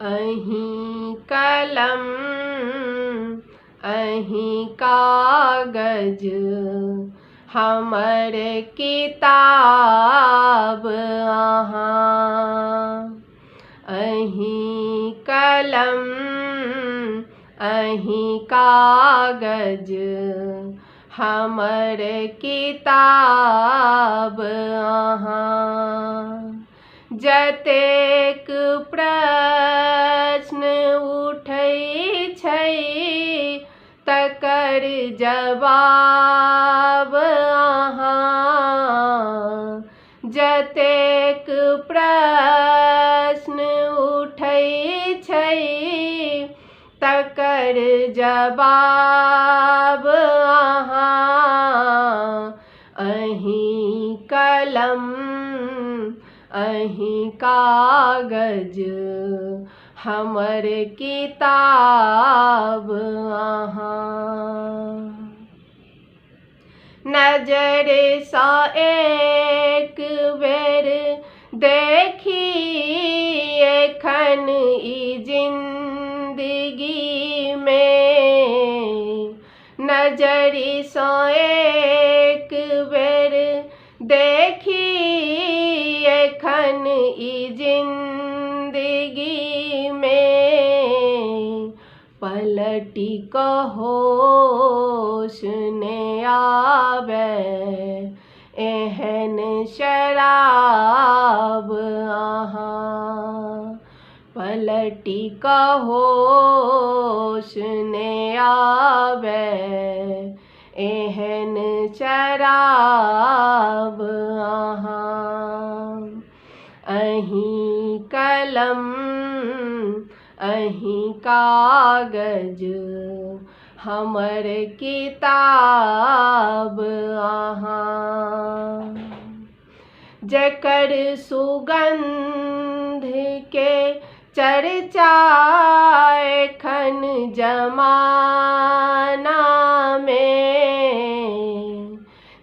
अहीं कलम अहीं कागज हमर किताब अहाँ। अहीं कलम अहीं कागज हमर किताब अहाँ। जतेक प्रश्न उठै छै तकर जवाब अहाँ। जतेक प्रश्न उठै छै तकर जवाब अहाँ। अहीं कलम अहीं कागज हमर किताब अहाँ। नजरसँ एक बेर देखी एखन ई जिन्दगीमे। नजरिसँ एक बेर देखी एखन ई जिन्दगीमे। पलटि कऽ होश ने आबै एहन शराब अहाँ। पलटि कऽ होश ने आबै एहन शराब अहाँ। अहीं कलम अहीं कागज हमर किताब अहाँ। जकर सुगन्ध के चर्चा एखन जमानामे।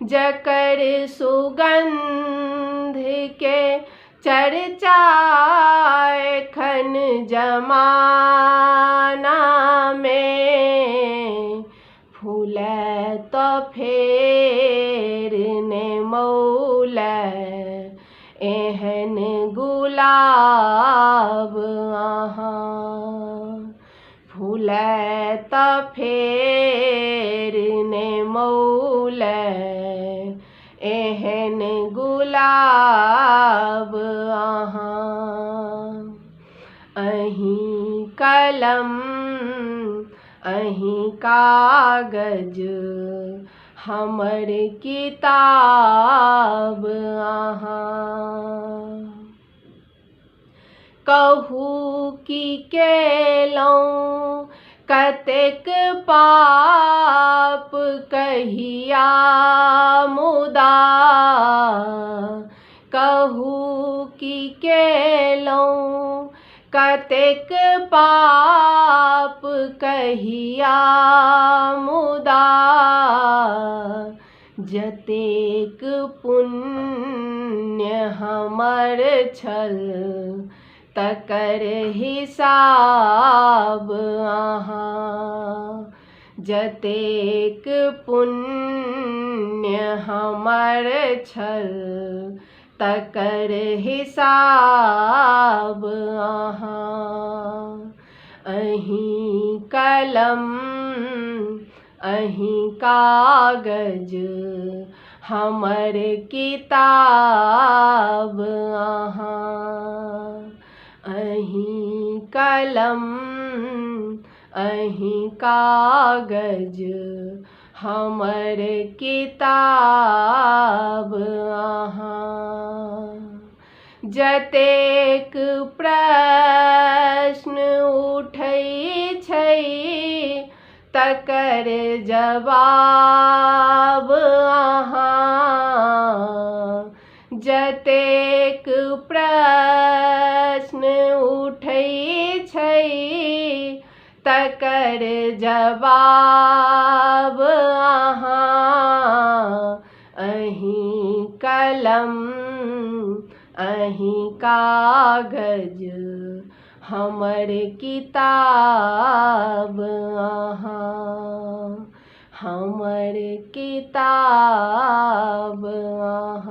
जकर सुगन्ध के चर्चा एखन जमानामे। फूलै तऽ फेर ने मौलै एहन गुलाब अहाँ। फूलै तऽ फेर ने मौलै एहन गुलाब अहाँ। अहीं कलम अहीं कागज हमर किताब अहाँ। कहू की केलहुँ कतेक पाप कहिया मुदा। कहू की केलहुँ कतेक पाप कहिया मुदा। जतेक पुण्य हमर छल तकर हिसाब अहाँ। जतेक पुण्य हमर छल तकर हिसाब अहाँ। अहीं कलम अहीं कागज हमर किताब अहाँ। अहीं कलम अहीं कागज हमर किताब अहाँ। जतेक प्रश्न उठै छै तकर जवाब अहाँ। जतेक प्रश्न उठै छै तकर जवाब अहाँ। अहीं कलम अहीं कागज हमर किताब अहाँ, हमर किताब अहाँ।